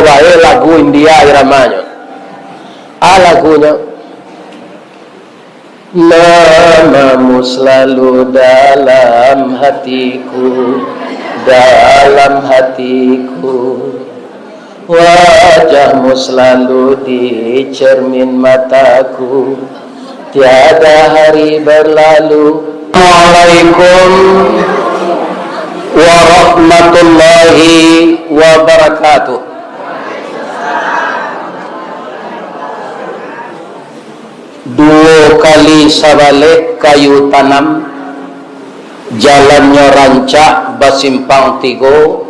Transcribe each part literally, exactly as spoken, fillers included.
Bae lagu India iramanyo. Ah, lagunyo. Namamu selalu dalam hatiku, dalam hatiku. Wajahmu selalu di cermin mataku, tiada hari berlalu. Assalamualaikum warahmatullahi wabarakatuh. Duo kali sabaleh kayu tanam, jalannyo rancak basimpang tigo.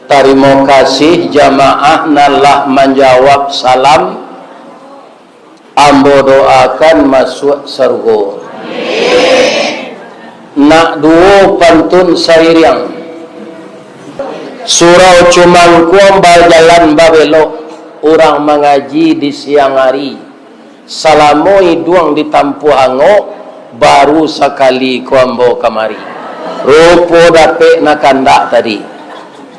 Tarimo kasih jamaah nan lah manjawab salam. Ambo doakan masuak sarugo. Nak duo pantun sairiang. Surau Cumangkuang bajalan babelok, urang mangaji di siang ari. Salamo iduang ditampuah angok, baru sakali ko ambo kamari. Rupo dapek nan kandak tadi.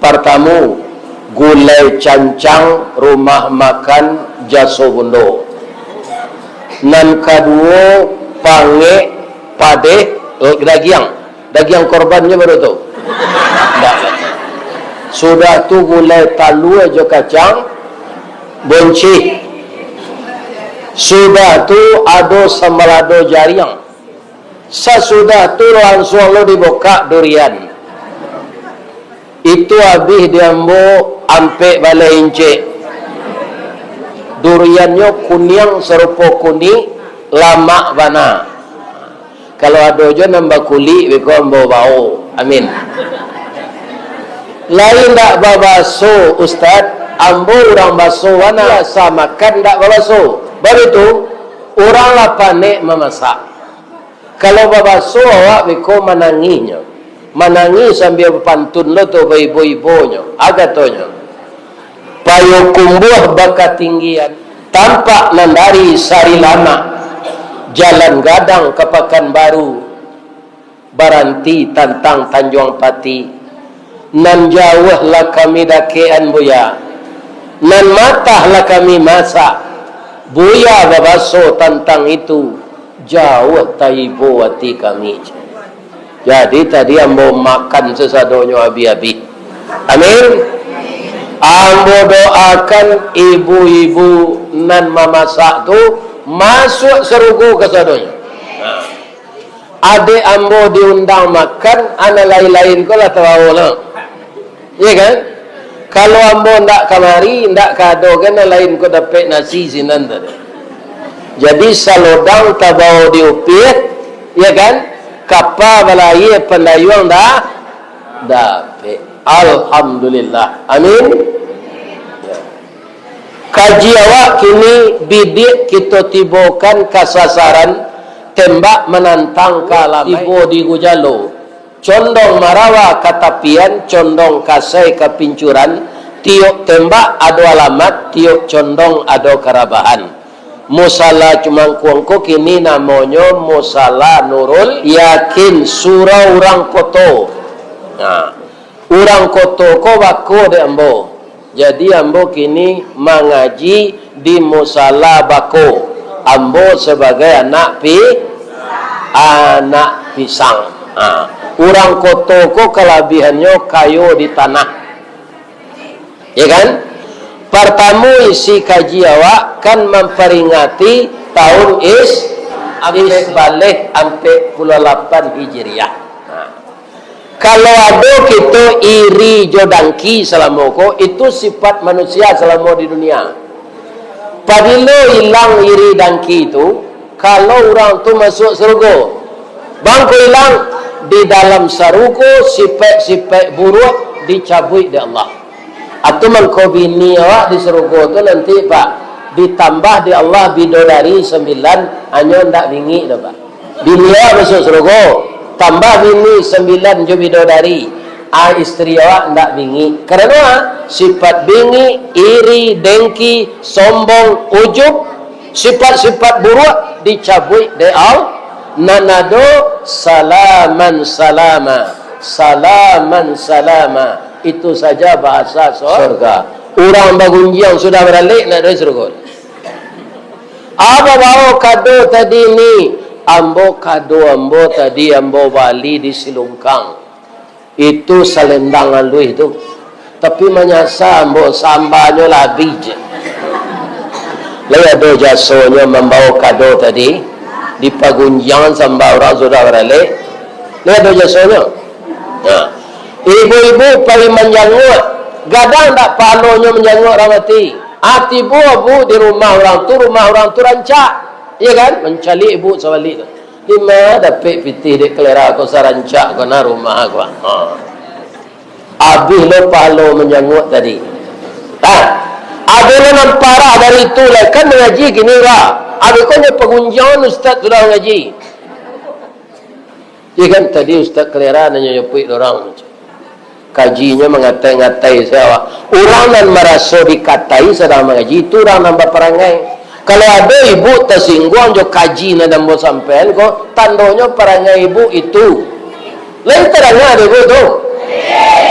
Partamu, gulai cancang rumah makan Jaso Bundo. Nan kaduo, pangek, padeh, eh, dagiang. Dagiang korban je baru tu. Ndak. Sudah tu gulai talua jo kacang boncih. Sudah tu ado sambalado jariang. Sasudah tu lansuang lo dibukak durian. Itu abih di ambo ampek baleh incek. Duriannyo kuniang sarupo kunik, lamak bana. Kalau ado jo nan bakulik, beko ambo bao. Amin. Lain ndak babaso, Ustaz, ambo urang baso bana, biasa makan ndak babaso. Baru tu, urang lah panek mamasak. Kalau babaso awak beko manangihnyo, manangih sambia bapantun lo tu baibo-ibonyo, a katonyo, Payokumbuah bakatinggian, tampak nan dari Sarilamak, jalan gadang ka Pakanbaru, baranti tantang Tanjuang Pati. Nan jauah lah kami dakekan, Buya, nan matah lah kami masak. Buya babaso tantang itu, jauah taibo ati kami. Jadi tadi ambo makan sasadonyo abih-abih. Amin. Ambo doakan ibu-ibu nan mamasak tu masuak sarugo kasadonyo. Adek ambo diundang makan, a nan lain-lain ko lah tabawo lah. Iya kan? Kalau ambo ndak kamari, ndak ka ado kan nan lain ko dapek nasi sinan tadi. Jadi salodang tabawo di upih, iya kan? Kapa balayia pandayuang dah dapek. Alhamdulillah. Amin. Ya. Kaji awak kini bidik kito tibokan ka sasaran, tembak manantang ka alam. Tibo di Gujalo, condong marawa ka tapian, condong kasai ka pincuran, tiok tembak ado alamat, tiok condong ado karabahan. Musala Cumangkuang ko kini namonyo Musala Nurul Yakin, surau urang koto. Nah, urang koto ko bako dek ambo. Jadi ambo kini mangaji di Musala Bako. Ambo sabagai anak pi-, anak pisang. Ha. Urang koto ko kalabihannyo kayo di tanah. Ya kan? Partamo isi kaji awak kan mamparingati tahun is-, is baleh ampek puluah lapan Hijriah. Ha. Kalau ado kito iri jo dangki salamo ko, itu sifat manusia salamo di dunia. Pabilo ilang iri dangki tu, kalau urang tu masuak sarugo, bangko ilang, di dalam sarugo sifat-sifat buruak dicabuik dek Allah. Atu mangko bini awak di sarugo tu nanti, Pak, ditambah dek Allah bidodari sambilan, anyo ndak bingik doh, Pak. Bini awak masuak sarugo, tambah bini sambilan jo bidodari, a, istri awak ndak bingik. Karano a, sifat bingik, iri, dengki, sombong, ujub, sifat-sifat buruak dicabuik dek Allah. Nan ado, salaman salama, salaman salama, Itu saja bahasa sor-, sorga. Urang bagunjiang sudah baralek, nak dari surga. Apo bao kado tadi ni? Ambo kado ambo tadi ambo bali di Silungkang. Itu salendang aluih tu. Tapi manyasa ambo sambanyo lah abih je. Lai ado jasonyo mambao kado tadi? Di pagunjiangan samba urang sudah baralek. Lai ado jasonyo? Nah. Ibu-ibu pai manjanguak, gadang dak pahalonyo manjanguak urang mati? Ah, tibo bu di rumah urang tu, rumah urang tu rancak. Iya kan? Mancaliak ibu sabalik tu. Dima dapek pitih dek kalera ko sarancak ko na rumah ko. Ha. Abih lo pahalo manjanguak tadi. Ha. Ado lo nan parah dari tu lai, kan mangaji kini lah. Abih ko nyo pagunjiangan ustaz sudah mangaji. Iya kan, tadi ustaz kalera nanyo nyapuik dorang. Kajinyo mangatai-ngatai sajo awak. Urang nan maraso dikatai sadang mangaji, itu urang nan baparangai. Kalau ado ibu tasingguang jo kaji nan ambo sampaian ko, tandonyo parangai ibu itu. Lain tadanga dek ibu tu?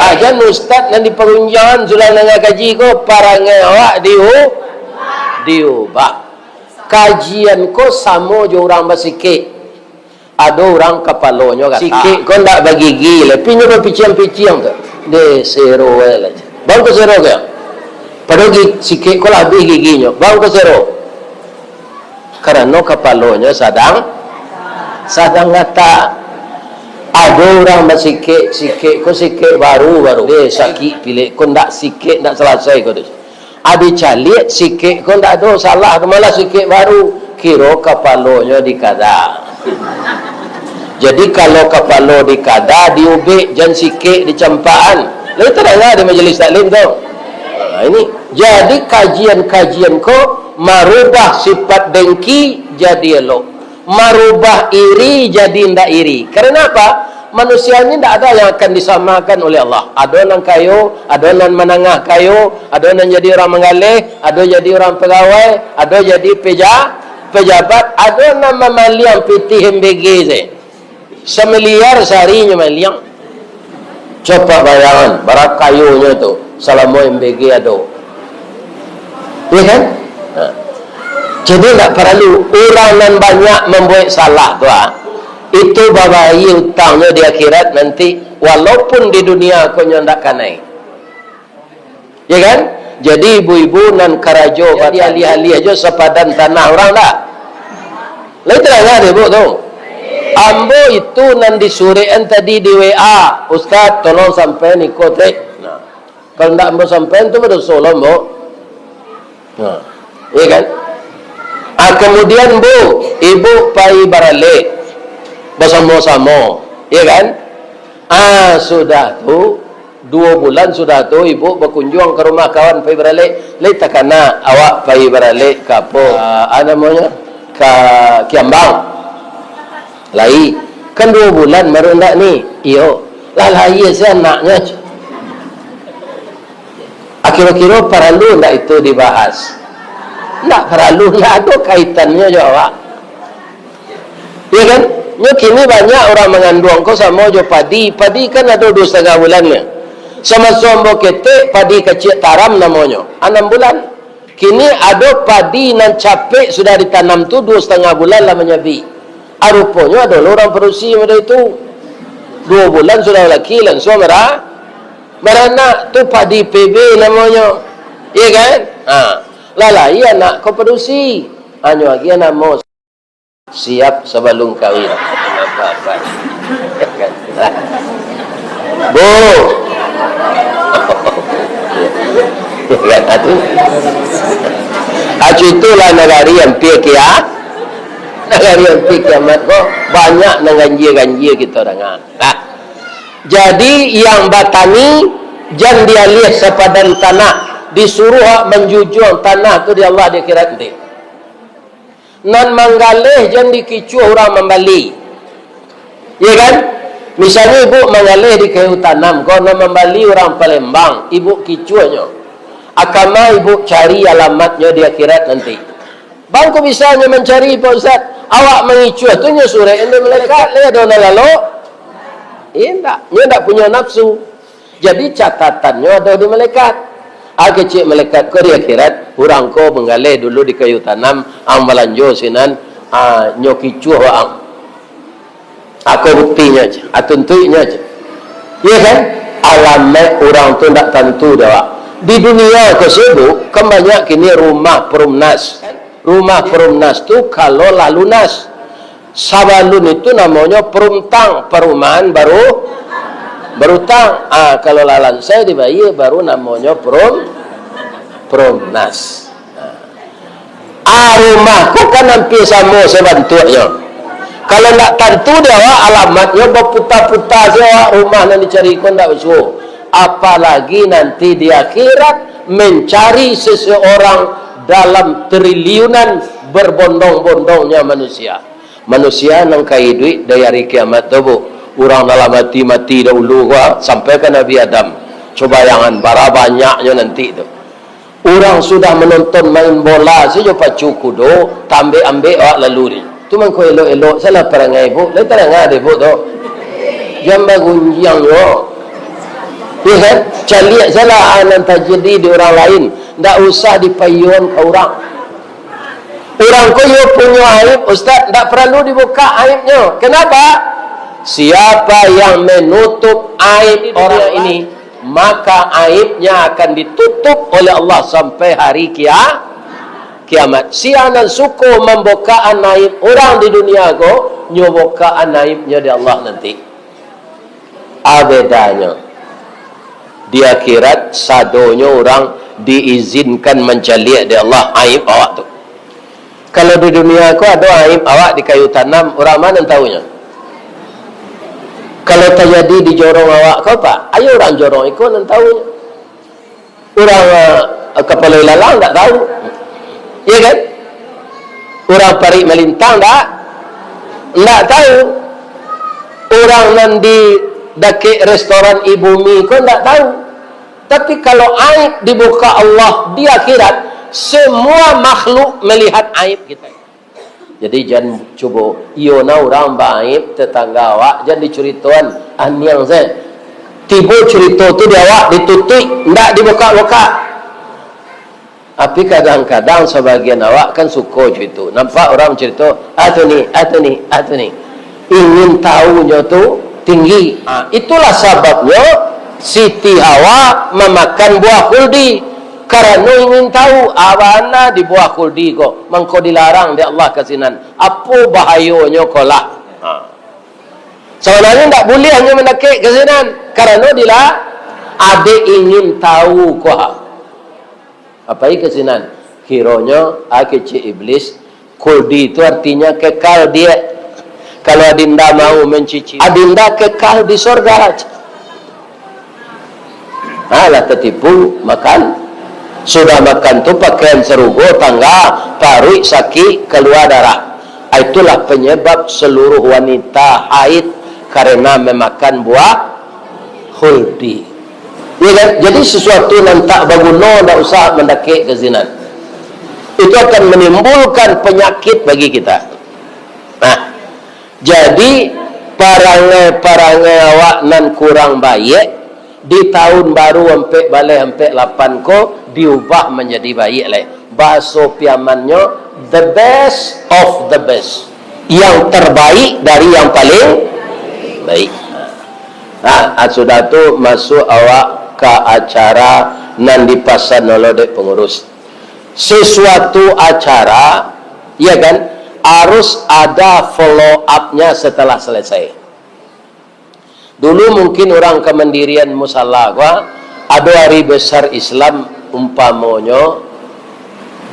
Ajan ustaz nan di parunjangan sudah nanga kaji ko, parangai awak diu-, diubah. Kajian ko samo jo urang basikek. Ado urang kapalonyo gatak. Sikek ko ndak bagigi lai, pi nyo bapiciang-piciang tu. Deh, sero ai lah. Bang ko sero ko? Padahal gi-, sikek ko lah abih giginyo. Bang ko sero? Karano kapalonyo sadang, sadang gatak. Ado urang basikek, sikek ko sikek baru-baru. Deh, sakik pilek ko ndak sikek, ndak salasai ko tu. Ado caliak sikek ko ndak ado salah tu, malah sikek baru. Kiro kapalonyo dikada. Jadi, kalau kapalo dikada, diubek, jan sikek dicampakan. Lai tadanga di majelis taklim tu. Ha, ini. Jadi, kajian-kajian ko marubah sifat dengki jadi elok. Marubah iri jadi indak iri. Karena apa? Manusia ni ndak ada yang akan disamakan oleh Allah. Ado nan kayo, ado nan manangah kayo, ado nan jadi urang manggaleh, ado jadi urang pagawai, ado jadi peja-, pejabat, ado nan mamaliang pitih M B G se. Samiliar sahari nyo maliang. Coba bayangan, bara kayonyo tu, salamo M B G ado. Iya kan? Ha. Jadi, ndak paralu. Urang nan banyak mambuek salah tu, ah, itu babayia utangnyo di akhirat nanti, walaupun di dunia ko nyo ndak kanai. Ya kan? Jadi, ibu-ibu nan karajo, jadi, alih-alih ajo sapadan tanah urang dak? Lai tadanga dek ibu tu? Ambo itu nan disurekan tadi di W A, "Ustaz, tolong sampaian iko, Tek." Nah, kalau ndak ambo sampaian tu, badoso lo ambo. Nah, iya kan? Ah, kemudian, Bu, ibu pai baralek basamo-samo, iya kan? Ah, sudah tu, duo bulan sudah tu, ibu bakunjuang ka rumah kawan pai baralek. Lai takana awak pai baralek ka apo, ah, ah, namonyo, ka Kiambang. Lai, kan duo bulan baru ndak ni? Iyo. Lah lahia se anaknyo. Ah, kiro-kiro paralu ndak itu dibahas? Ndak paralu, ndak ado kaitannyo jo awak. Iya kan? Nyo kini banyak urang manganduang ko samo jo padi. Padi kan ado duo satangah bulannyo. Samaso ambo ketek, padi kaciak taram namonyo. Anam bulan. Kini ado padi nan capek sudah ditanam tu duo satangah bulan lah manyabik. Ah, ruponyo ado lo urang padusi model itu. Duo bulan sudah laki lansuang mara-, maranak. Tu padi P B namonyo. Iya kan? Ha. Lah lahia anak ko padusi. Hanyo agiah namo. Siap sabalum kawin. Apa-apa. Bu. Kan atu. Acu itulah nagari ampia kia-, nagari ampia kiamat ko, banyak nan ganjia-ganjia kito danga. Nah. Jadi, yang batani jan dialiah sapadan tanah, disuruah manjujuang tanah tu di Allah di akhirat nanti. Nan manggaleh jan dikicuah urang mambali. Iya kan? Misalnyo ibu manggaleh di Kayu Tanam, ko nan mambali urang Palembang, ibu kicuahnyo. Akama ibu cari alamatnyo di akhirat nanti. Bangko bisanyo mancari, Pak Ustaz? Awak mangicuah tu nyo surek dek malaikat, lai ado nan lalok? Indak, nyo ndak punyo nafsu. Jadi, catatannyo ado di malaikat. Ah, kecek malaikat ko di akhirat, urang ko manggaleh dulu di kayu tanam, ang balanjo sinan, ah, nyo kicuah ang. Ako buktinyo ceh, ah, tuntuiknyo ceh. Iya kan? Alamaik urang tu ndak tantu di awak. Di dunia ko sibuk, kan banyak kini rumah perumnas. Rumah perumnas tu kalau lah lunas. Sabalun itu namonyo perumtang, perumahan baru, berutang. Ah, kalau lah lansai dibayia, baru namonyo perum-, perumnas. Ah, rumah ko kan ampia samo sabantuaknyo. Kalau ndak tantu di awak alamatnyo, baputa-puta sajo awak rumah nan dicari ko ndak basuo. Apalagi nanti di akhirat mencari seseorang dalam triliunan berbondong-bondongnya manusia. Manusia nan ka iduik dari hari kiamat tu, Bu, urang dalam mati-mati dahulu ko, sampai ka Nabi Adam. Cubo bayangan, bara banyaknyo nanti tu. Urang sudah manonton main bola sajo pacu kudo, tambek-ambek awak lalu ni. Tu mangko elok-elok salah parangai, Bu. Lai tarang dek, Bu, tu. Jan bagunjiang juo. Ya kan? Caliak salah, ah, nan tajadi di urang lain. Ndak usah dipaiyoan ka urang. Urang ko iyo punyo aib, Ustaz, ndak paralu dibukak aibnyo. Kenapa? Siapa yang menutup aib orang ini, maka aibnya akan ditutup oleh Allah sampai hari kia-, kiamat. Sia nan suko mambukaan aib urang di dunia ko, nyo bukaan aibnyo di Allah nanti. A bedanyo. Di akhirat, sadonyo urang diizinkan mancaliak dek Allah aib awak tu. Kalau di dunia ko ado aib awak di kayu tanam, urang ma nan tahunyo? Kalau tajadi di jorong awak ko, Pak, ayo urang jorong iko nan tahunyo. Urang, eh, kapalo ilalang ndak tahu. Iya kan? Urang parik malintang ndak, ndak tahu. Urang nan di dakek restoran Ibumi ko ndak tahu. Tapi kalau aib dibuka Allah di akhirat, semua makhluk melihat aib kita. Jadi, jan cubo, iyo nah urang baaib tetangga awak, jan dicuritoan, aniang se. Tibo curito tu di awak, ditutuik, ndak dibukak-bukak. Tapi kadang-kadang sabagian awak kan suko curito. Nampak urang curito, "Ah tu ni, ah tu ni, ah tu ni." Ingin tahunyo tu tinggi. Ha, itulah sababnyo Siti Hawa mamakan buah khuldi. Karano ingin tahu, a bana di buah khuldi ko, mangko dilarang dek Allah ka sinan. Apo bahayonyo ko lah? Ha. Sabananyo ndak buliah nyo mandakek ka sinan, karano dila-, adek ingin tahu ko ha. Apai ka sinan? Kironyo, a kecek Iblis, khuldi tu artinyo kekal, Diak. Kalau adinda mau mencicipi, adinda kekal di sorga. Alah tatipu, makan. Sudah makan tu pakaian sarugo, tangga, paruik sakik, kalua darah. Ah, itulah penyebab seluruh wanita haid karena memakan buah khuldi. Ya kan? Jadi sesuatu nan tak baguno ndak usah mandakek ka sinan. Itu akan menimbulkan penyakit bagi kita. Nah, jadi parangai-parangai awak nan kurang baiak, di tahun baru ampek baleh ampek lapan ko diubah manjadi baiak lai. Bahaso Piamannyo, the best of the best. Yang terbaik dari yang paling baik. Nah, ah, sudah tu masuk awak ka acara nan dipasan dulu dek pengurus. Sesuatu acara, ya kan, harus ada follow up-nya setelah selesai. Dulu mungkin urang kamandirian musala ko, ado hari besar Islam, umpamonyo,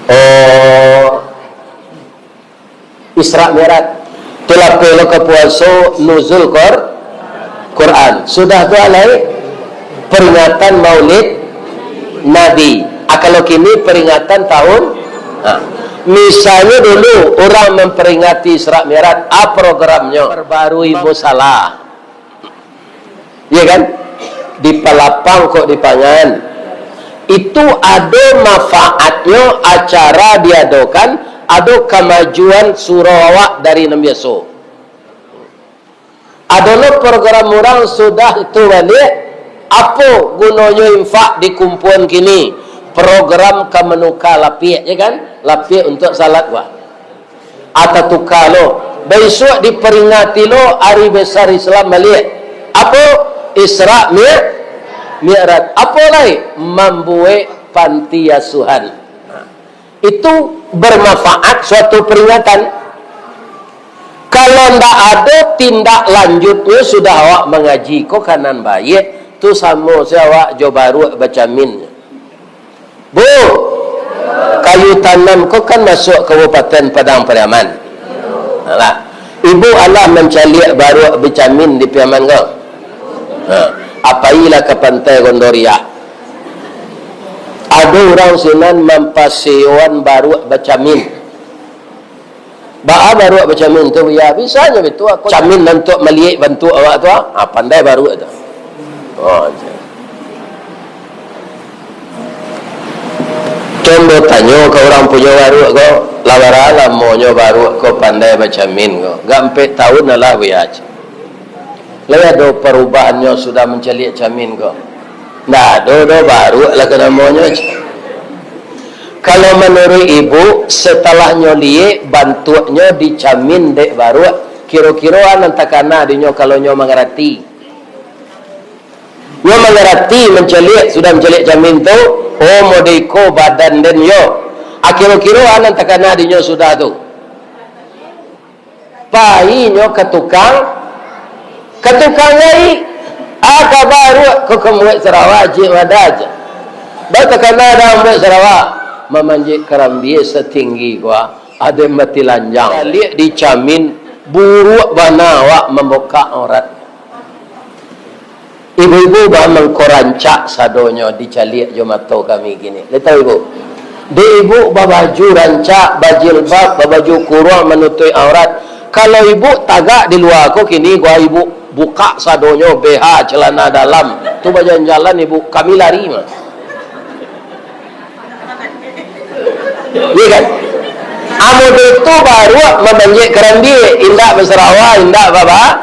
oh, Isra Mi'raj. Tu lapeh lo ka puaso, nuzul Qur-, Quran. Sudah tu alai peringatan Maulid Nabi. Ah, kalau kini peringatan tahun, ha. Misalnyo dulu urang memperingati Isra Mi'raj, a programnyo? Perbarui musala. Ya kan? Dipalapang kok dipangan. Itu ado manfaatnyo acara diadokan, ado kamajuan surau awak dari nan biaso. Ado lo program urang sudah tu baliak, Apo gunonyo infak dikumpuan kini? Program ka manuka lapiak, ya kan? Lapiak untuak salat, wah. Atau tuka lo. Baisuak diperingati lo ari besar Islam baliak. Apo? Isra Mi-, Mi'raj. Apo lai? Mambuek panti asuhan. Itu bermanfaat suatu peringatan. Kalau ndak ado tindak lanjutnyo sudah awak mangaji ko ka nan baiak, tu samo se awak jo baruak bacamin. Bu, kayu tanam ko kan masuak Kabupaten Padang Pariaman. Alah, ibu alah mancaliak baruak bacamin di Piaman ko? Ha, apailah ka Pantai Gondoriah. Ado urang sinan mampaseoan baruak bacamin. Baa baruak bacamin tu, ya, bisanyo bitu, aku camin nan untuak maliek bantuak awak tu, ah. Ah, pandai baruak tu. Oh, aja. Cubo tanyo ka urang punyo baruak ko, lah bara lamonyo baruak ko pandai bacamin ko? Agak ampek taun lah, Buya. Lai ado parubahannyo sudah mancaliak camin ko? Ndak ado doh, baruak lah ka namonyo. Kalau manuruik ibu, satalahnyo liek bantuaknyo dicamin dek baruak, kiro-kiro a nan takana dinyo kalau nyo mangarati? Nyo mangarati mancaliak, sudah mancaliak camin tu, oh, model iko badan den yo. A, kiro-kiro a nan takana dinyo sudah tu? Painyo ka tukang, ka tukang jahik. A, ka baruak ko ka mambuek sarawa, jahik mada aja. Baru takana dah mambuek sarawa, mamanjek karambia satinggi ko, a, aden mati lanjang. Caliak dicamin, buruak bana awak mambukak aurat. Ibu-ibu bah mangko rancak sadonyo dicaliak jo mato kami kini. Lai tahu ibu? Dek ibu babaju rancak, bajilbab, babaju kuruang manutuik aurat. Kalau ibu tagak di lua ko kini, gua ibu bukak sadonyo, B H, celana dalam. Tu bajalan-jalan ibu, kami lari mah. Iya kan? Amun itu baruak mamanjek karambia, indak basarawa, indak baba-,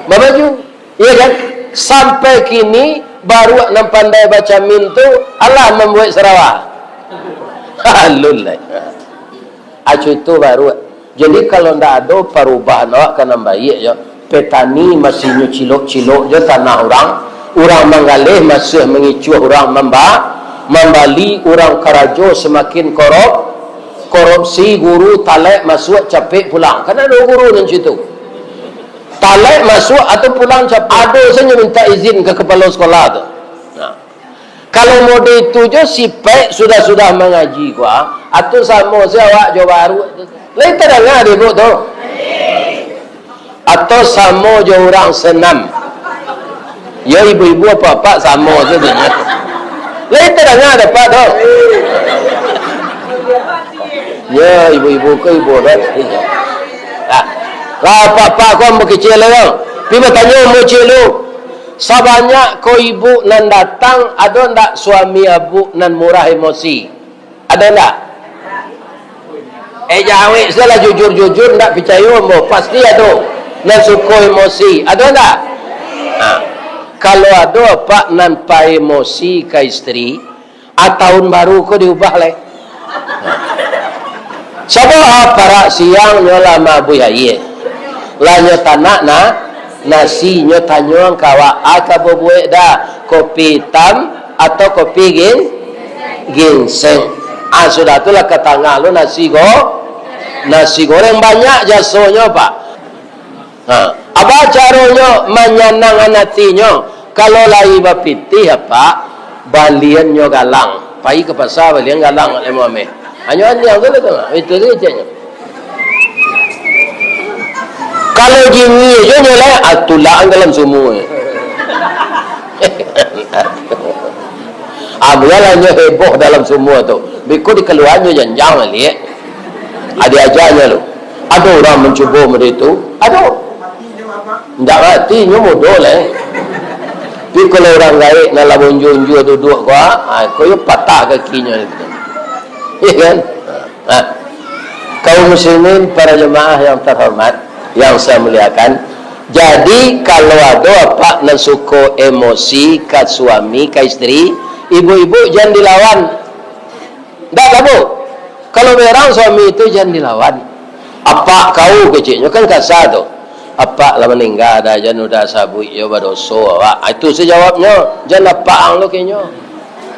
babaju. Iya kan? Sampai kini, baruak nan pandai bacamin tu, alah mambuek sarawa. Alun lai. Acu itu baruak. Jadi, kalau ndak ado parubahan awak ka nan baiak, yo, petani masih nyo cilok-cilok jo tanah urang, urang manggaleh masih mangicuah urang mamba-, mambali, urang karajo samakin korop-, korupsi, guru talaik masuak capek pulang. Kan ado guru nan cito. Talaik masuak atau pulang cap-, ado sajo minta izin ka kapalo sekolah tu. Nah, kalau model itu jo sipaik sudah-sudah mangaji ko, ah, atau samo se awak jo baruak tu. Lai tadanga dek ibu tu? Atau samo jo urang senam? Yo, ibu-ibu apak-apak samo se tu. Lai tadanga dek apak tu? Yo, ibu-ibu ko ibu kan. Ah, lah apak-apak ko ambo kecil lo. Pi batanyo ambo kecil tu. Sabanyak ko ibu nan datang, ado ndak suami abu nan murah emosi? Ado ndak? Eh, jawek sajolah jujur-jujur, ndak picayo ambo. Pasti ado nan suko emosi. Ado ndak? Nah, kalau ado apak nan paemosi ka isteri, a, tahun baru ko diubah lai. Sabab, a, parak siang nyo lah mabuih aia. Lah nyo tanak na-, nasi, nyo tanyoan ka awak, a, ka babuek dah, kopi itam atau kopi gin-, ginseng. A, sudah tu lah ka tangah lo nasi go-, nasi goreng, banyak jasonyo, Pak. Ha, apo caronyo manyanangkan atinyo? Kalau lai bapitih, apak, baliannyo galang. Pai ka pasa, balian galang, Mak Ameh. Hanyo aniang tu lah tu, itu tu ceknyo. Kalau jingih jo nyo lai, ah, tulak dalam sumua. Ah, bialah nyo heboh dalam sumua tu. Biko dikaluannyo janjang baliak. Ah, diajanyo lu. Ado urang mancubo model tu? Ado. Indak mati, nyo mudo lai. Tapi kalau urang gaek nan lah baunjua-unjua duduak ko, ah, ko yo patah kakinyo. Iya kan? Nah, kaum muslimin, para jemaah yang terhormat, yang saya muliakan, Jadi, kalau ado apak nan suko emosi ka suami, ka isteri, ibu-ibu jan dilawan. Ndak, Bu. Kalau berang suami tu jan dilawan. "Apak kau," keceknyo kan kasa tu. "Apak lah maningga dah, jan udah sabuik yo badoso awak." Ah, itu se jawabnyo, jan apak ang lo kenyo.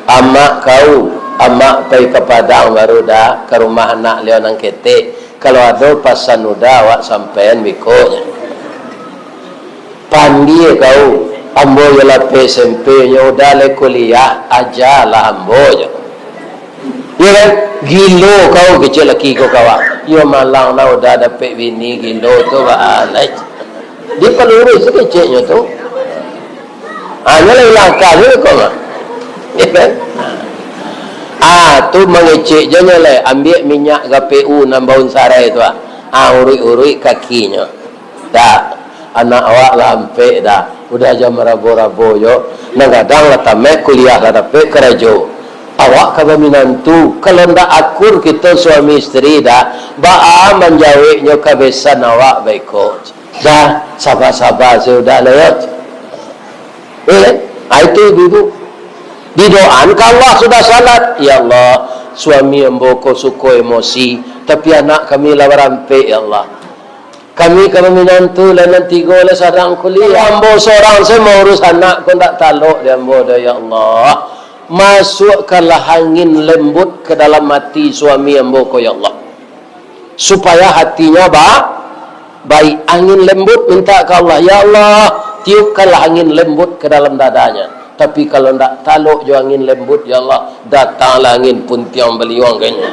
"Amak kau, amak pai ka Padang baru dah, ka rumah anak liau nan ketek. Kalau ado pasan udah awak sampaian biko," nyo. "Pandie kau, ambo yo lapeh S M P, nyo udah lai kuliah, ajalah ambo," nyo. Yo kan? "Gilo kau," kecek laki ko ka awak. "Yo malang lah udah dapek bini gilo tu, baa lai." Dia paluruih sakeceknyo tu. Ah, nyo lai langkah je ko mah. Yo kan? Ah, tu mangecek je nyo lai, ambiak minyak G P U nan baun sarai tu ah. Ah, uruik-uruik kakinyo. Dah, anak awak lah ampek dah. Udah jan marabo-rabo yo. Nan gadang lah tamat kuliah, lah dapek karajo. Awak ka baminantu. Kalau ndak akur kito suami isteri dah, baa manjaweknyo ka besan awak baiko? Dah, saba-saba se udah lah yo. Eh, ah, itu ibu-ibu. Didoaan ka Allah sudah salat. "Ya Allah, suami ambo ko suko emosi, tapi anak kami lah barampek, ya Allah. Kami ka baminantu, lah nan tigo lah sadang kuliah. Ambo sorang se maurus anak ko, ndak talok di ambo doh, ya Allah. Masukkanlah angin lembut ke dalam hati suami ambo ko, ya Allah. Supaya hatinya ba-, baik." Angin lembut minta ka Allah, "Ya Allah, tiupkanlah angin lembut ke dalam dadanya." Tapi kalau ndak talok jo angin lembut, "Ya Allah, datanglah angin puntiang baliuang," keceknyo.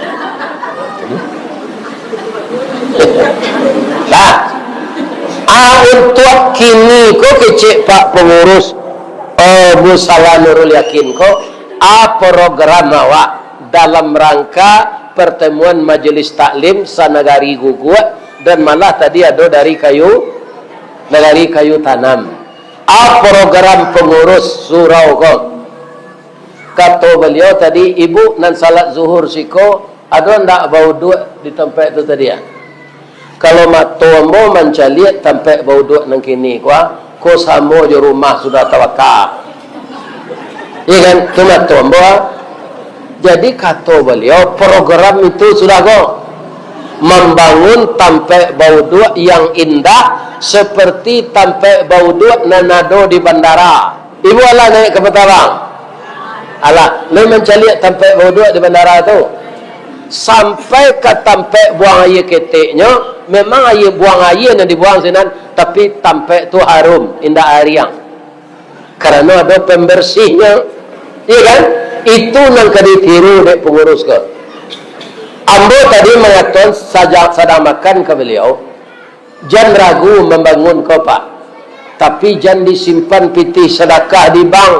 Nah, ah, untuak kini ko kecek Pak Pengurus, eh, Musala Nurul Yakin ko, ah, program awak dalam rangka pertemuan Majelis Taklim sa-Nagari Guguak, dan malah tadi ado dari Kayu, Nagari Kayu Tanam. Ah, program pengurus surau ko. Kato baliau tadi, "Ibu nan salat zuhur siko, ado ndak bauduak di tampek tu tadi, ah?" "Kalau mato ambo mancaliak tampek bauduak nan kini ko, ah, ko samo jo rumah sudah tabaka." Iya kan? Tu mato ambo, ah. Jadi, kato baliau, program itu sudah ko, mambangun tampek bauduak yang indah seperti tampek bauduak nan ado di bandara. Ibu alah naiak kapal tabang? Alah, lai mancaliak tampek bauduak di bandara tu? Sampai ka tampek buang aia keteknyo, memang aia, buang aia nan dibuang sinan, tapi tampek tu harum, indak ariang. Karano ado pembersihnyo. Iya kan? Itu nan ka ditiru dek pengurus ko. Ambo tadi mangatoan saja-, sadang makan ka baliau, "Jan ragu mambangun ko, Pak. Tapi jan disimpan pitih sadakah di bank.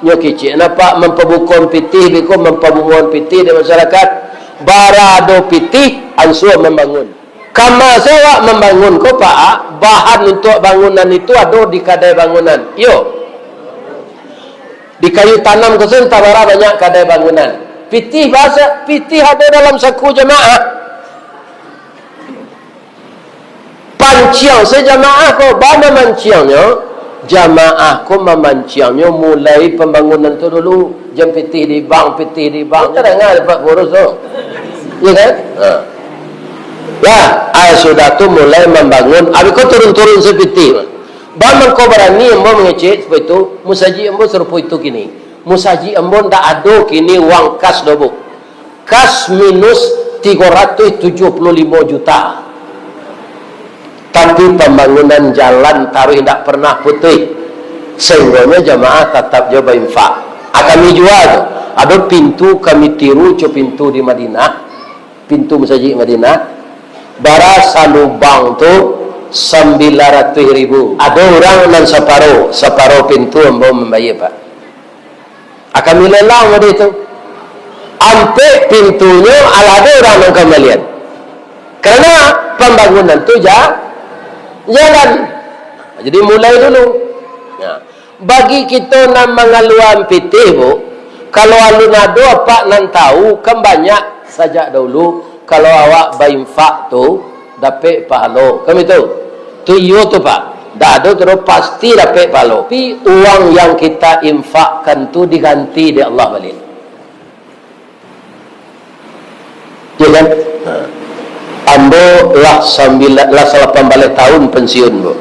Nyo kecek nah, Pak, mampabukon pitih biko, mampabungoan pitih di masyarakat. Bara ado pitih, ansua mambangun." "Kama se awak mambangun ko, Pak, bahan untuak bangunan itu ado di kadai bangunan?" "Iyo. Di Kayu Tanam ko se antah bara banyak kadai bangunan." "Pitih baa se?" "Pitih ado dalam saku jamaah." "Panciang se jamaah ko." "Baa mamanciangnyo?" "Jamaah ko mamanciangnyo mulai pambangunan tu dulu. Jan pitih di bank, pitih di bank." Tadanga dek Pak Pengurus tu. Iya kan? Ha. Lah, ah, sudah tu mulai mambangun. Abih ko turun-turun se pitih. Baa mangko barani ambo mangecek sarupo itu, musajik ambo sarupo itu kini. Musajik ambo ndak ado kini uang kas doh, Bu. Kas minus tigo ratuih tujuah puluah limo juta. Tapi pambangunan jalan taruih indak pernah putuih. Sahinggonyo jamaah tatap jo bainfak. Ah, kami jua tu. Ado pintu kami tiru, co pintu di Madinah. Pintu masajik Madinah. Bara salubang tu sambilan ratuih ribu. Ado urang nan saparo, saparo pintu ambo mambayia, Pak. Ah, kami lelang tadi tu. Ampek pintunyo, alah ado urang nan kambalian. Karano pambangunan tu ja-, jalan. Jadi, mulai dulu. Ya. Bagi kito nan mangaluan pitih, Bu, kalau alun ado apak nan tahu, kan banyak sajak dahulu, kalau awak bainfak tu, dapek pahalo. Kan itu? Tu iyo tu, Pak. Ndak ado tu doh, pasti dapek pahalo. Tapi uang yang kita infakkan tu diganti dek Allah baliak. Ya kan? Ha. Ambo lah sambilan, lah salapan baleh tahun pensiun, Bu.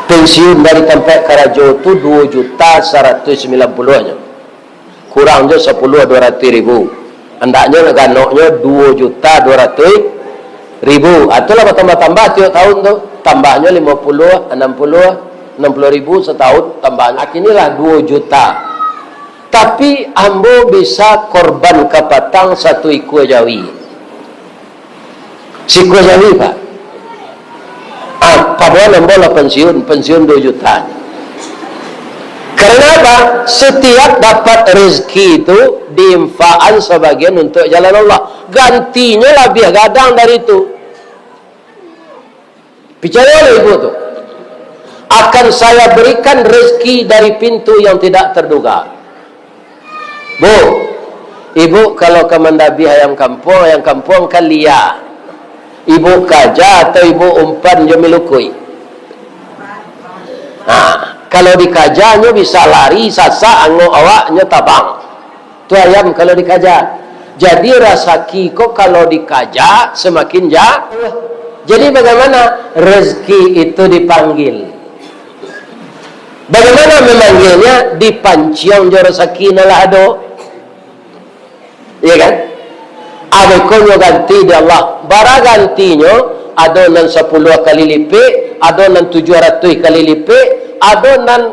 Pensiun dari tampek karajo tu duo juta saratuih sambilan puluahnyo. Kurang jo sapuluah duo ratuih ribu. Andaknyo nak ganoknyo duo juta duo ratuih ribu. Atulah batambah-tambah tiok tahun tu. Tambahnyo limo puluah, anam puluah, anam puluah ribu satahun tambahnyo. Kini lah duo juta. Tapi ambo bisa korban kapatang satu ikua jawi. Sikua jawi, Pak. Ah, padahal ambo lah pensiun, pensiun duo juta. Karena apa? Setiap dapat rezeki itu diinfakan sebagian untuk jalan Allah. Gantinyo labiah gadang dari itu. Picayolah ibu tu. Akan saya berikan rezeki dari pintu yang tidak terduga. Bu, ibu kalau ka mandabiah ayam kampuang, ayam kampuang kan lia. Ibu kaja atau ibu umpan jo milukuik? Nah, kalau dikajanyo bisa lari, sasak angok awaknyo tabang. Tu ayam kalau dikaja. Jadi rasaki ko kalau dikaja semakin jauh. Jadi bagaimana? Rezeki itu dipanggil. Bagaimana memanggilnya? Dipanciang jo rasaki nan lah ado. Iya kan? Ado ko nyo ganti di Allah. Bara gantinyo, ado nan sapuluah kali lipik, ado nan tujuah ratuih kali lipik, ado nan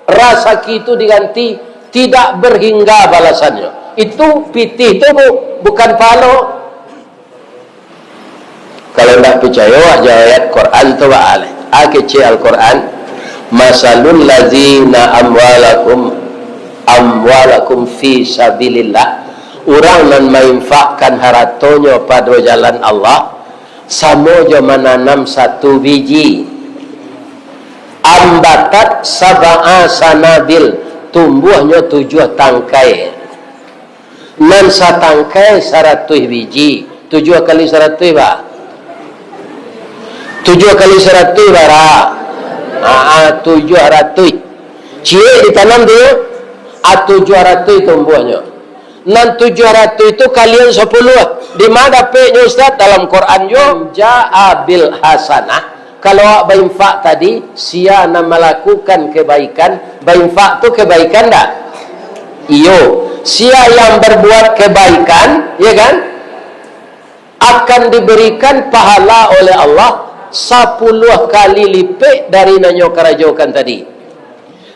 rasaki itu diganti tidak berhingga balasannyo. Itu pitih tu, Bu, bukan pahalo. Kalau ndak picayo, wak jo ayat Quran tu, ba a lai. A kecek Al-Quran, "Masalul lazina amwalakum, amwalakum fi sabilillah." Urang nan mainfakkan haratonyo pado jalan Allah, samo jo mananam satu biji. Ambatat sab'a sanabil, tumbuahnyo tujuah tangkai. Nan satangkai saratuih biji. Tujuah kali saratuih, ba? Tujuah kali saratuih bara? Aa, tujuah ratuih. Ciek ditanam tu, a, tujuah ratuih tumbuahnyo. Nan tujuah ratuih tu kalian sapuluah. Di ma dapeknyo, Ustaz? Dalam Quran juo, "Ja'a bil hasanah." Kalau awak bainfak tadi, sia nan malakukan kebaikan, bainfak tu kebaikan ndak? Iyo. Sia yang berbuat kebaikan, ya kan? Akan diberikan pahala oleh Allah sapuluah kali lipek dari nan nyo karajokan tadi.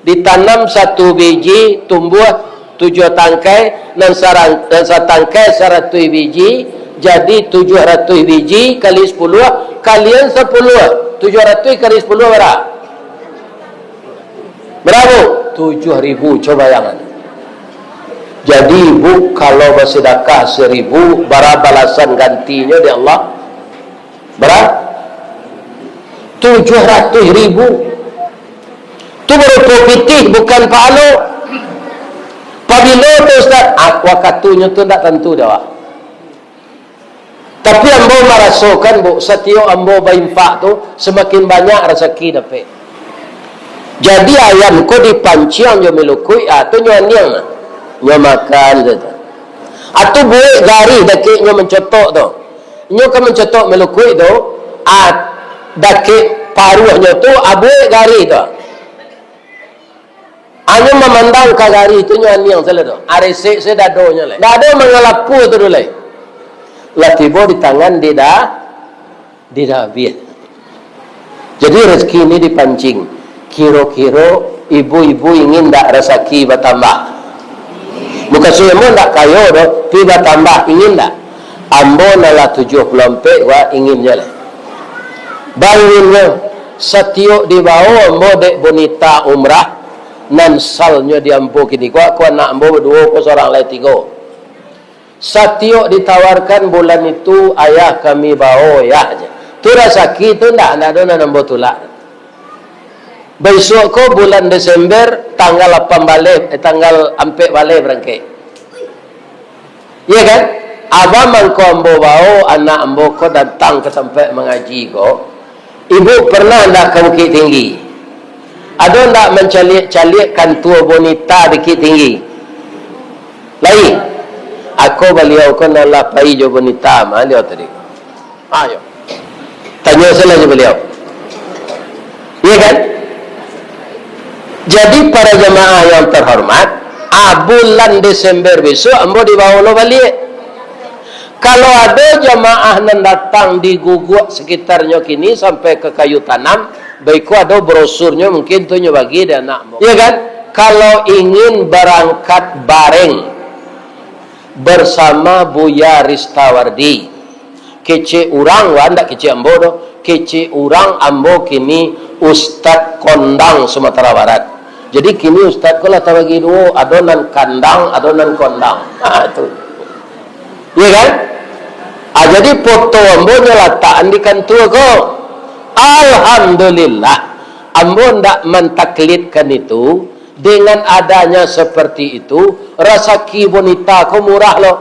Ditanam satu biji, tumbuah tujuah tangkai, nan sarang-, nan satangkai saratuih biji, jadi tujuah ratuih biji kali sapuluah, kalian sapuluah, tujuah ratuih kali sapuluah bara? Bara, Bu? Tujuah ribu, cubo bayangan. Jadi, Bu, kalau basidakah saribu, bara balasan gantinyo di Allah? Bara? Tujuah ratuih ribu. Tu barupo pitih, bukan pahalo. Pabilo tu, Ustaz? Ah, wakatunyo tu ndak tantu doh. Tapi ambo marasokan, Bu, satiok ambo bainfak tu, samakin banyak rasaki dapek. Jadi ayam ko dipanciang jo milukuik, ah, tu nyo aniang lah. Nyo makan tu. Atau buek garih dakek nyo mancotok tu. Nyo ka mancotok milukuik tu, ah, dakek paruahnyo tu, ah, buek garih tu. Anyo mamandang ka garih tu, nyo aniang sajo tu. Aresek se dadonyo lai. Ndak ado mangalapua tu doh lai. Lah tibo di tangan di da-, di dabiah. Jadi rezeki ni dipancing. Kiro-kiro ibu-ibu ingin ndak rasaki batambah? Mukasuik ambo ndak kayo doh, tapi batambah, ingin ndak? Ambo nan lah tujuah puluah ampek, wak, ingin juo lai. Ba inginnyo, satiok dibao ambo dek Bonita umrah, nan salnyo di ambo kini ko, ko anak ambo baduo, ko surang lai tigo. Satiok ditawarkan bulan itu, "Ayah, kami bao, Yah," je. Tu rasaki tu ndak, ndak ado nan ambo tulak. Baisuak ko bulan Desember, tanggal lapan baleh, eh, tanggal ampek baleh barangkek. Iya kan? Abah mangko ambo bao anak ambo ko datang ka tampek mangaji ko. Ibu pernah ndak ka Bukittinggi? Ado ndak mancaliak-caliak kantua Bonita Bukittinggi? Lai. Ako baliau ko nan lah pai jo Bonita mah, baliau tadi. Ayo. Tanyo salah jo baliau. Iya kan? Jadi, para jamaah yang terhormat, ah, bulan Desember besok ambo dibawa lo baliak. Kalau ado jamaah nan datang di Guguak sekitarnyo kini sampai ka Kayu Tanam, baiko ado brosurnyo, mungkin tu nyo bagi di anak ambo. Iya kan? Kalau ingin berangkat bareng bersama Buya Ristawardi, kecek urang, wah, ndak kecek ambo doh. Kecek urang, ambo kini Ustad Kondang Sumatera Barat. Jadi, kini ustad ko lah tabagi duo, ado nan kandang, ado nan kondang. Ha, tu. Iya kan? Ah, jadi, foto ambo nyo latakan di kantua ko. Alhamdulillah, ambo ndak mantaklidkan itu. Dengan adanya seperti itu, rasaki Bonita ko murah lo.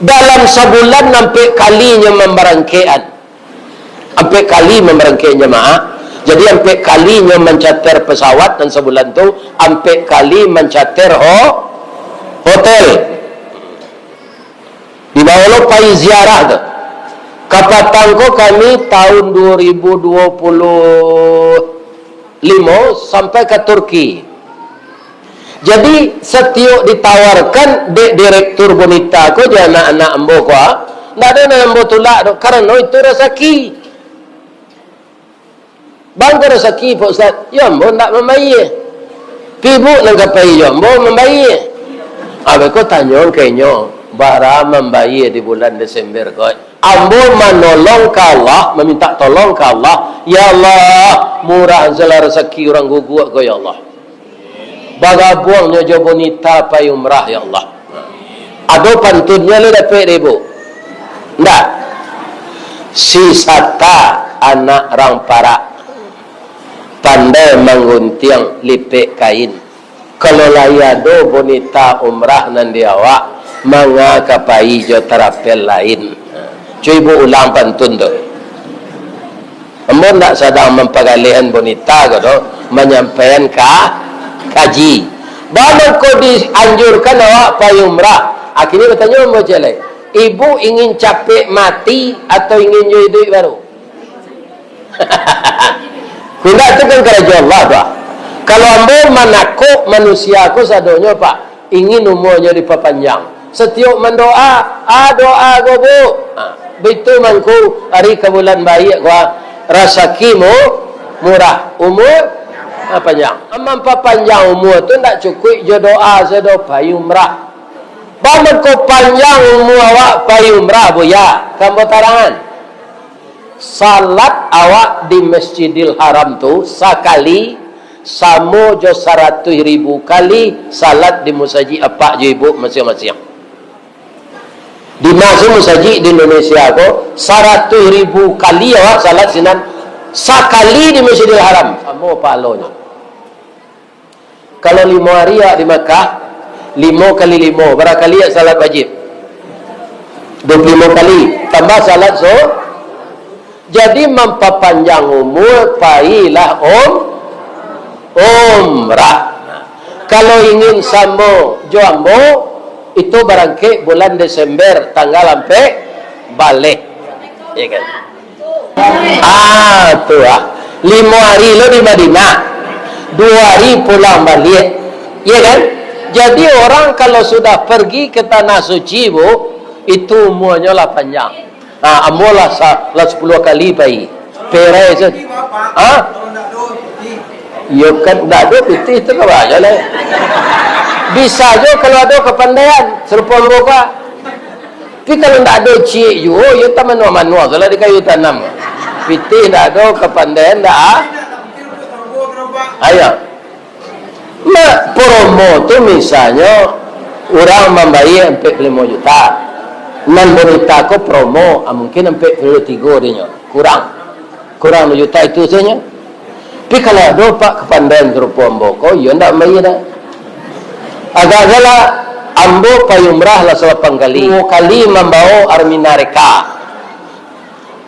Dalam sabulan ampek kali nyo mambarangkekan. Ampek kali mambarangkekan jamaah. Jadi, ampek kali nyo mancater pesawat nan sabulan tu, ampek kali mancater ho-, hotel. Dibawa lo pai ziarah tu. Kapatang ko kami tahun dua ribu dua puluh lima sampai ka Turki. Jadi, satiok ditawarkan dek direktur Bonita ko jo anak-anak ambo ko, ah, ndak ado nan ambo tulak doh, karano itu rasaki. Bang, ko rasaki, Pak Ustaz. Yo, ambo ndak mambayia. Pi ibu nan ka pai jo ambo mambayia. Abih ko tanyo ka inyo, bara mambayia di bulan Desember ko. Ambo manolong ka Allah, mamintak tolong ka Allah. Ya Allah, murah sajolah rasaki urang Guguak ko, ya Allah. Bagabuangnyo jo Bonita pai umrah, ya Allah. Ado pantunnyo lai dapek dek ibu? Ndak. Si Sata anak rang Parak, pandai mangguntiang lipek kain. Kalau lai ado Bonita umrah nan di awak, manga ka pai jo tarapel lain. Cubo ibu ulang pantun tu. Ambo ndak sadang mampagalehan Bonita ko doh, manyampaian ka-, kaji. Baa mangko dianjurkan awak pai umrah? Akhirnyo batanyo ambo ciek lai, "Ibu ingin capek mati atau ingin jo iduik baru?" Indak, tu kan karajo Allah tu, ah. Kalau ambo manakok manusia ko sadonyo, Pak, ingin umuanyo dipapanjang. Satiok mandoa, ah, doa ko, Bu. Ah, baitu mangko ari ka bulan baiak ko, ah, rasaki mu-, murah, umua, ah, panjang. Mampapanjang umua tu ndak cukuik jo doa sajo, pai umrah. Baa mangko panjang umua awak pai umrah, Buya? Ka ambo tarangan. Salat awak di Masjidil Haram tu sakali samo jo saratuih ribu kali salat di musajik apak jo ibu masiang-masiang. Di ma musajik di Indonesia ko, saratuih ribu kali awak salat sinan sakali di Masjidil Haram, samo pahalonyo. Kalau limo ari awak di Makkah, limo kali limo, bara kali awak salat wajib? Dua puluh limo kali, tambah salat su-, jadi mampapanjang umua, pailah um-, umrah. Kalau ingin samo jo ambo, itu barangkek bulan Desember, tanggal ampek, baleh. Ya kan? Ah, tu ah. Limo ari lo di Madinah, duo ari pulang baliak. Iya kan? Jadi, orang kalau sudah pergi ke tanah suci, Bu, itu umuanyo lah panjang. Ah, ambo lah sa-, lah sapuluah kali pai. Perai se-, ha? Iyo kan, ndak ado pitih tu ka baa lai. Bisa jo kalau ado kapandaian, sarupo ambo ka. Tapi kalau ndak ado ciek juo, iyo tamanuah-manuah tu lah di kayu tanam. Pitih ndak ado, kapandaian ndak a-, ayo. Nah, promo tu misalnyo urang mambayia ampek puluah limo juta. Nan Bonita ko promo, ah, mungkin ampek puluah tigo dinyo. Kurang. Kurang duo juta itu sajo. Tapi kalau ado, Pak, kapandaian sarupo ambo ko, iyo ndak mambayia doh. Agak salah, ambo pai umrah lah salapan kali. Duo kali mambawa Armina Reka.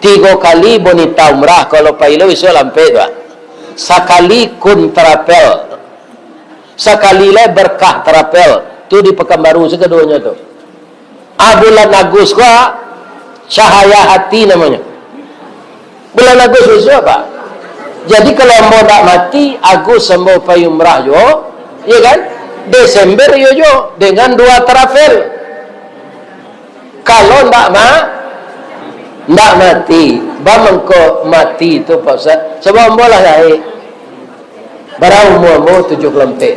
Tigo kali bonita umrah, kalau pai lo isuak lampek tu, ah. Sakali kun travel. Sakali lai berkah travel. Tu di Pekanbaru sakaduonyo tu. Ah, bulan Agus ko, ah, cahaya hati namonyo. Bulan Agus isuak, Pak. Jadi, kalau ambo ndak mati, Agus ambo pai umrah juo, iyo kan? Desember iyo juo, dengan dua travel. Kalau ndak ma-, ndak mati, ba mangko mati tu, Pak Ustaz? Sabab ambo lah gaek. Bara umua ambo? Tujuah puluah ampek.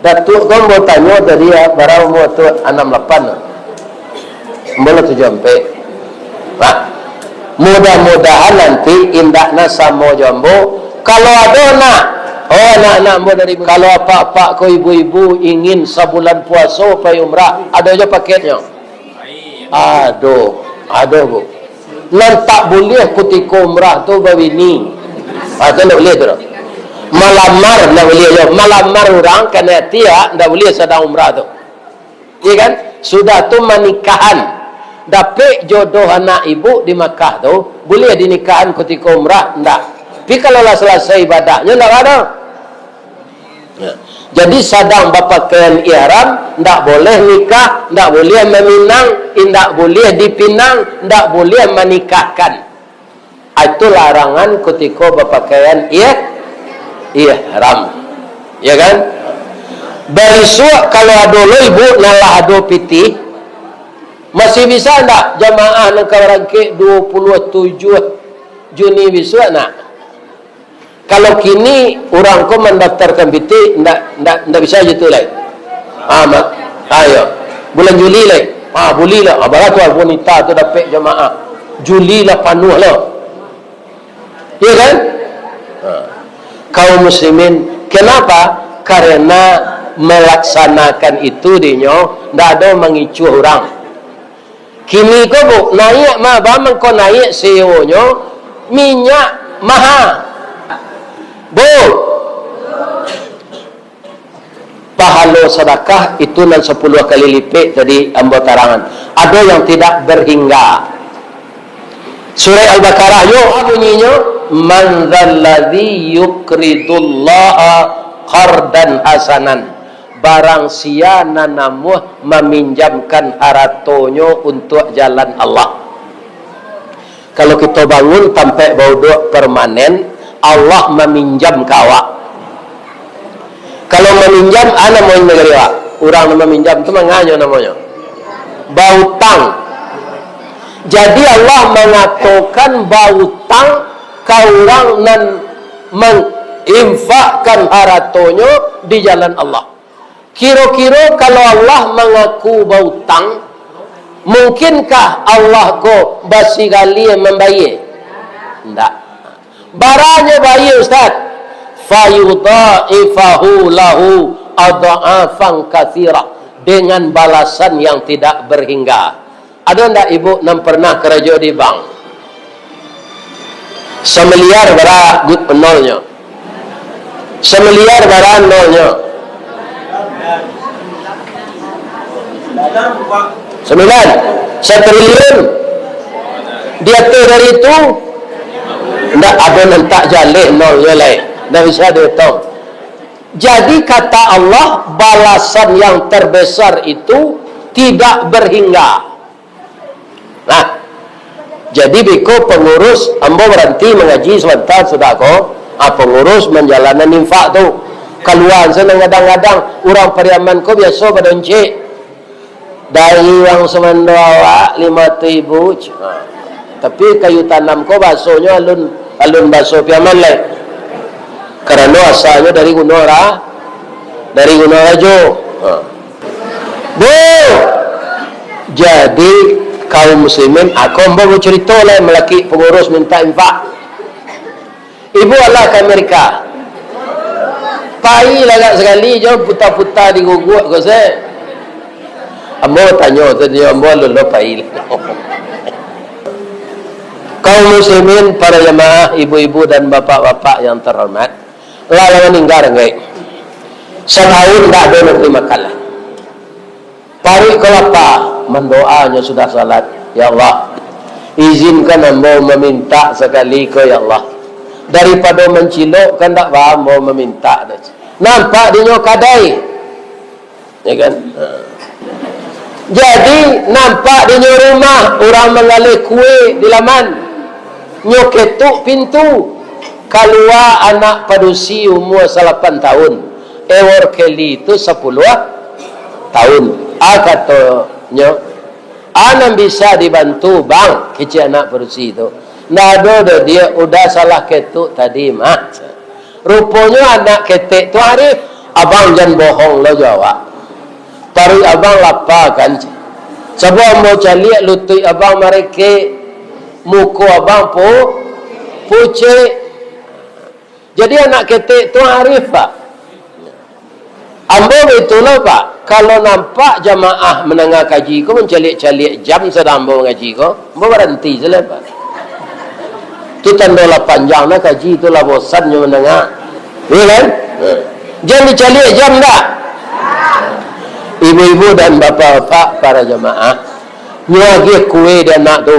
Datuak ko ambo tanyo tadi, ya, bara umua tu? Anam lapan. Ambo lah tujuah ampek. Nah, mudah-mudahan nanti indakna samo jo ambo. Kalau ado nak, oh, anak-anak ambo dari, kalau apak-apak ko, ibu-ibu ingin sabulan puaso pai umrah, ado jo paketnyo. Ado, ado, Bu. Nan tak buliah kutiko umrah tu babini. Ah, tu ndak buliah tu doh. Malamar ndak buliah juo. Malamar urang kanai ati, ah, ndak buliah sadang umrah tu. Iya kan? Sudah tu manikahan. Dapek jodoh anak ibu di Makkah tu, buliah dinikahan kutiko umrah? Ndak. Tapi kalau lah salasai ibadahnyo, ndak ado. Ya. Jadi, sadang bapakaian ihram, ndak boleh nikah, ndak boleh maminang, indak boleh dipinang, ndak boleh manikahkan. Itu larangan kutiko bapakaian ih-, ihram. Ya kan? Barisuak kalau ado lo ibu nan lah ado pitih, masih bisa ndak jamaah nan ka barangkek duo puluah tujuah Juni bisuak nak? Kalau kini urang ko mandaftarkan pitih, ndak, ndak, ndak bisa jo tu lai. Ah, ma-, ah, iyo. Bulan Juli lai. Ah, bulilah. Ah, bara tu wanita tu dapek jamaah. Juli lah panuah lah. Iyo kan? Ha. Kaum muslimin, kenapa? Karena melaksanakan itu dinyo ndak ado mangicuah urang. Kini ko, Bu, naiak mah, ba mangko naiak sewonyo, minyak maha. Bu, pahalo sadakah itu nan sapuluah kali lipek tadi ambo tarangan. Ado yang tidak berhingga. Surah Al-Baqarah yo bunyinyo, "Man dzalladzi yuqridullaha qardan hasanan." Barang sia nan namuah maminjamkan haratonyo untuak jalan Allah. Kalau kito bangun tampek bauduak permanen, Allah maminjam ka awak. Kalau maminjam, a namonyo nagari awak? Urang nan maminjam tu manganyo namonyo? Bautang. Jadi, Allah mangatokan bautang ka urang nan manginfakkan haratonyo di jalan Allah. Kiro-kiro kalau Allah mangaku bautang, mungkinkah Allah ko basigalih mambayie? Ndak. Baranyo bayie, Ustaz? "Fayudha'ifahu lahu adha'afan katsirah," dengan balasan yang tidak berhingga. Ado ndak ibu nan pernah karajo di bank? Samiliar bara gut nolnyo? Samiliar bara nolnyo? Sambilan? Satriliun? Di ateh dari itu? Ndak ado nan tak jaleh nolnyo lai. Ndak bisa dihitung. Jadi, kata Allah, balasan yang terbesar itu tidak berhingga. Nah, jadi beko pangurus, ambo baranti mangaji sabanta sudah ko. Ah, pangurus manjalanan infak tu. Kalua se nan gadang-gadang, urang Pariaman ko biaso badoncek. Dari urang sumando awak limo ratuih ribu. Ha. Tapi kayu tanam ko bahasonyo alun, alun bahaso Piaman lai. Karano asalnyo dari Gunuang Ra-, dari Gunuang Rajo. Ha. Bu, jadi kaum muslimin, ako ambo bacarito lai malaki pangurus minta infak. Ibu alah ka Amerika. Pai lah agak sakali jo puta-puta di guguak ko se. Ambo tanyo, tanyo ambo alun lo pai. Kaum muslimin, para jamaah, ibu-ibu dan bapak-bapak yang terhormat, lah lamo maningga, anggaik. Satahun ndak ado nan dibari makan lah. Paruik ko lapa, mandoa nyo sudah salat, "Ya Allah, Izinkan ambo mamintak sakali ko, ya Allah. Daripado mancilok, kan ndak ba ambo mamintak tu. Nampak dinyo kadai. Ya kan? Ha. Jadi, nampak dinyo rumah, urang manggaleh kue di laman. Nyo ketuk pintu. Kalua anak padusi umua salapan tahun. Ewor Kelly tu sapuluah tahun. A katonyo, "A nan bisa dibantu, Bang?" kecek anak padusi tu. "Ndak ado doh, Diak, udah salah ketuk tadi mah." Ruponyo anak ketek tu arif. "Abang jan bohong lo jo awak. Paruik abang lapa kan? Cubo ambo caliak lutuik abang marekek, muko abang pu-, pucek." Jadi anak ketek tu arif, Pak. Ambo baitulah, Pak. Kalau nampak jamaah mandanga kaji ko mancaliak-caliak jam sadang ambo mangaji ko, ambo baranti se lah, Pak. Tu tando lah panjang nah kaji tu, lah bosan nyo mandanga. Iyo kan? Jan dicaliak jam dah. Ibu-ibu dan bapak-bapak para jamaah, nyo agiah kue di anak tu.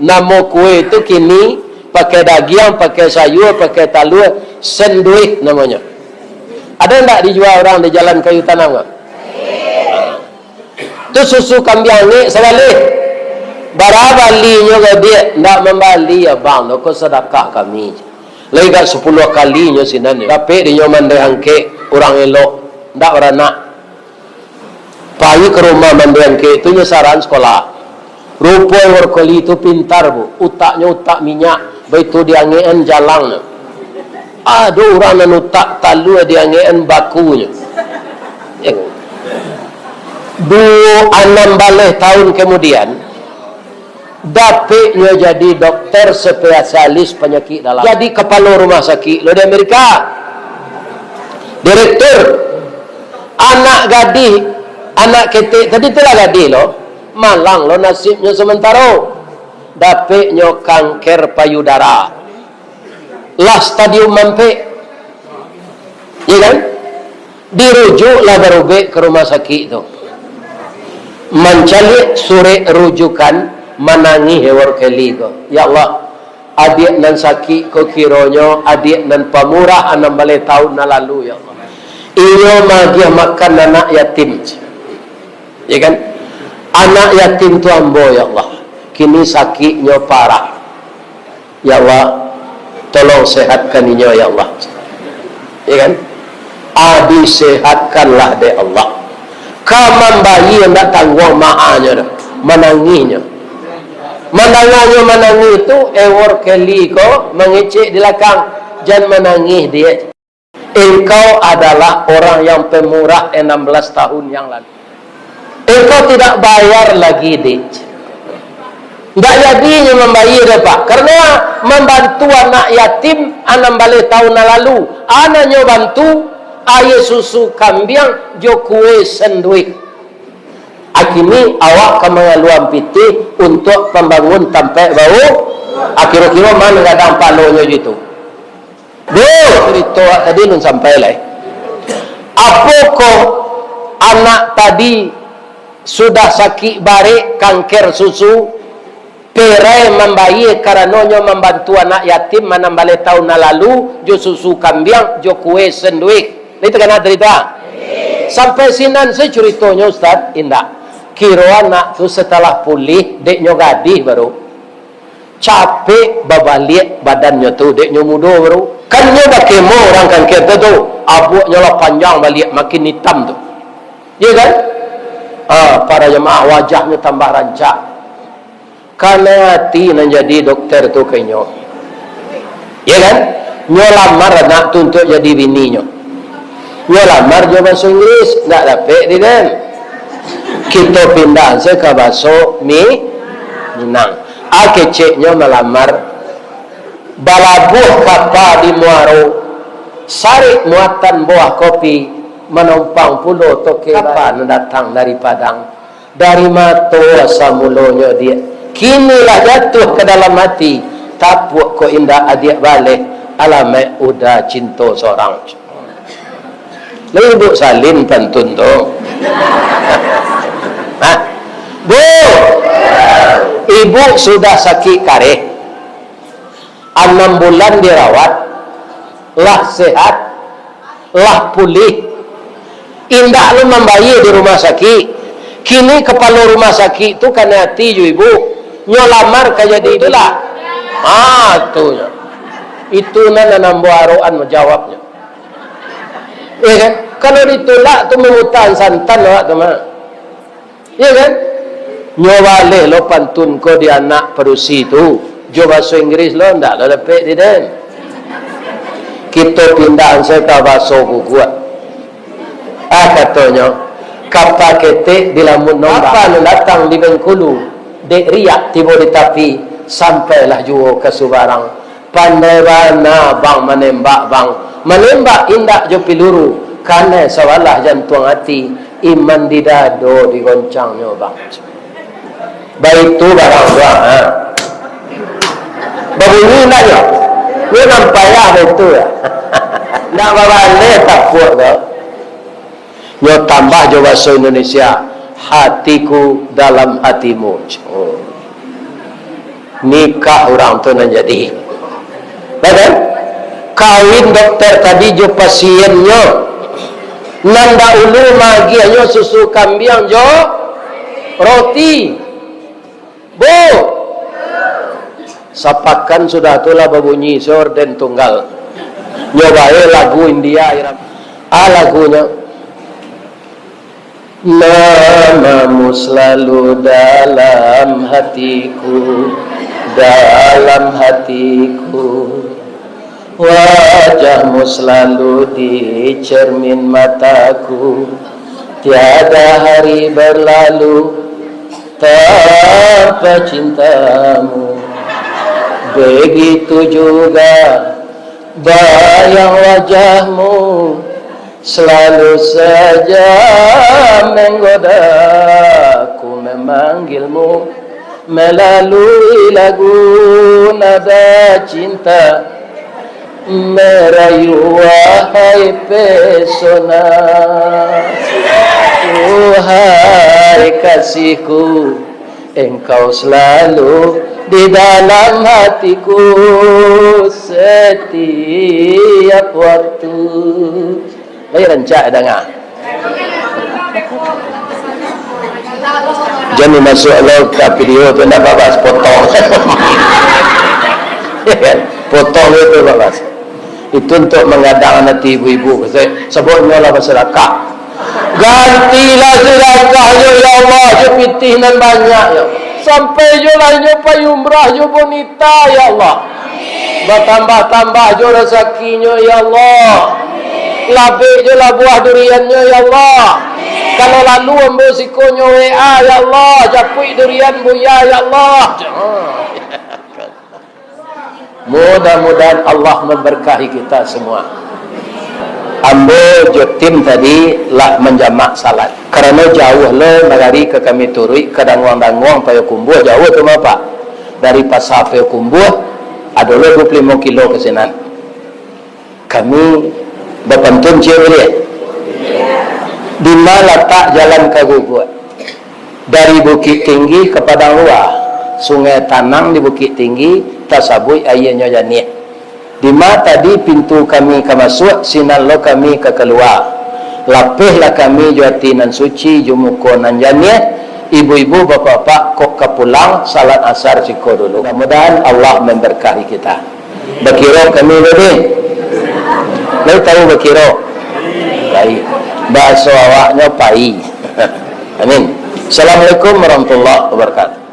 Namo kue tu kini pakai dagiang, pakai sayua, pakai talua, senduih namonyo. Ado ndak dijua urang di Jalan Kayu Tanam ko? Tu susu kambiang angek sabaleh. Bara balinyo ko, Diak? Ndak mambali, Abang, tu ko sadakah kami. Lai gak sapuluah kalinyo sinan. Dapek dinyo mandeh angkek, urang elok, ndak baranak. Pai ka rumah mandeh angkek tu, nyo saran sakolah. Rupo Ewor Kelly tu pintar, Bu. Utaknyo utak minyak, baitu diangekan jalangnyo. Ado urang nan utak talua diangekan bakunyo. Duo anam baleh tahun kamudian, dapeknyo jadi dokter spesialis panyakik dalam. Jadi kapalo rumah sakik lo di Amerika. Direktur. Anak gadih, anak ketek tadi tu lah gadih lo. Malang lo nasibnyo samantaro. Dapeknyo kanker payudara. Lah stadium ampek. Iyo kan? Dirujuk lah barubek ka rumah sakik tu. Mancaliak surek rujukan, manangih Ewor Kelly ko. Ya Allah, adiak nan sakik ko kironyo adiak nan pamurah anam baleh tahun nan lalu, ya Allah. Inyo maagiah makan anak yatim. Ya kan? Anak yatim tu ambo, ya Allah. Kini sakiknyo parah. Ya Allah, tolong sehatkan inyo, ya Allah. Ya kan? Ah, disehatkanlah dek Allah. Ka mambayia ndak tangguang mahanyo doh. Manangihnyo. Mandanganyo manangih tu, Ewor Kelly ko mangecek di lakang, "Jan manangih, Diak. Engkau adalah orang yang pemurah enam belas tahun yang lalu. Engkau tidak bayar lagi, Dik." Ndak jadi nyo mambayia doh, Pak. Karena mambantu anak yatim anam baleh tahun nan lalu. Anaknyo bantu aia susu kambiang jo kue senduih. Akini awak ka mangaluan pitih untuak pambangun tampek bau. Akiro-kiro ma nan gadang palonyo jo itu? Doh, curito awak tadi alun sampai lai. Apokoh anak tadi sudah sakik barek, kanker susu, perai mambayia karano nyo mambantu anak yatim anam baleh tahun nan lalu jo susu kambiang, jo kue senduih. Lai takana carito? Sampai sinan se curitonyo, Ustaz? Indak. Kiro anak tu satalah pulih, dek nyo gadih baru. Capek babaliak badannyo tu, dek nyo mudo baru. Kan nyo bakemo urang kanker tu, tu. Abuaknyo lah panjang baliak, makin itam tu. Iyo kan? Ah, para jamaah, wajahnyo tambah rancak. Kanai ati nan jadi dokter tu ka inyo. Iyo kan? Nyo lamar anak tu untuak jadi bininyo. Nyo lamar jo bahaso Inggris, ndak dapek di den. Kito pindah se ka bahaso Mi-, Minang. A keceknyo malamar, balabuah kapa di muaro, sarik muatan buah kopi, manompang pulo toke kapa nan datang dari Padang. Dari mato asa mulonyo, Diak. Kini lah jatuah ka dalam ati. Tapuak kok indak adiak baleh. Alamaik uda cinto sorang. Lai duduk salin pantun tu. Hah? Bu! Ibu sudah sakik kareh, anam bulan dirawat, lah sehat, lah pulih. Indak lo mambayia di rumah sakik. Kini kapalo rumah sakik tu kanai ati jo ibu. Nyo lamar ka jadi ibu lah. Ah, tu nyo. Itu nan, nan ambo arokan jawabnyo. Iyo kan? Kalau ditulak tu mamutaan santan awak tu mah. Iyo kan? Nyo baleh lo pantun ko di anak padusi tu. Jo baso Inggris lo, ndak lo dapek di den. Kito pindah se ka baso guguak. Ah, katonyo, kapa ketek di lamun nombak. Kapa nan datang di Bengkulu, dek riak tibo di tapi, sampailah juo ka Subarang. Pandai bana bang manembak, bang. Manembak indak jo piluru, kanai sabalah jantuang ati, iman di dado digoncangnyo, bang. Baitu barang tu, ha. Babunyi indak nyo? Nyo nan payah baitu, ya. Ndak babaleh tapuak tu. Nyo tambah jo baso Indonesia, hatiku dalam hatimu. Oh. Nikah urang tu nan jadi. Nah, kan? Kawin dokter tadi jo pasiennyo. Nan daulu maagiahnyo susu kambiang jo roti. Bu! Sapakan sudah tu lah babunyi seorden tunggal. Nyo bae lagu India, Iram. Ah, lagunyo. Namamu selalu dalam hatiku, dalam hatiku. Wajahmu selalu di cermin mataku. Tiada hari berlalu tanpa cintamu. Begitu juga bayang wajahmu selalu saja menggodaku, memanggilmu melalui lagu nada cinta. Merayu, wahai pesona, wahai kasihku, engkau selalu di dalam hatiku setiap waktu. Lai rancak danga. Jan dimasuak lo ka video tu, ndak babas, potong. Potong itu babas. Itu untuk manggadang ati ibu-ibu. Sa-, sababnyo lah basadakah. Gantilah sadakahnyo, ya Allah, jo pitih nan banyak, ya Allah. Sampai jo lah inyo pai umrah jo bonita, ya Allah. Batambah-tambah jo rasakinyo, ya Allah. Labek jo lah buah duriannyo, ya Allah. Kalau lalu ambo siko nyo W A, ya Allah, japuik durian Buya, ya Allah. Mudah-mudahan Allah memberkahi kita semua. Ambo jo tim tadi lah manjamak salat. Karano jauah lo nagari ka kami turuik, ka Danguang-Danguang, Payokumbuah, jauah tu mah, Pak. Dari Pasa Payokumbuah, ado lo duo puluah limo kilo ka sinan. Kami bapantun ciek buliah. Dima latak jalan ka Guguak? Dari Bukik Tinggi ka Padang Lua. Sungai Tanang di Bukik Tinggi, tasabuik aianyo janiah. Dima tadi pintu kami ka masuak, sinan lo kami ka kalua. Lapehlah kami jo ati nan suci, jo muko nan janiah. Ibu-ibu, bapak-bapak, kok ka pulang, salat asar siko dulu. Mudah-mudahan Allah memberkahi kita. Bakiro kami tadi. Lai tahu bakiro? Lai. Bahaso awaknyo pai. Amin. Assalamualaikum warahmatullahi wabarakatuh.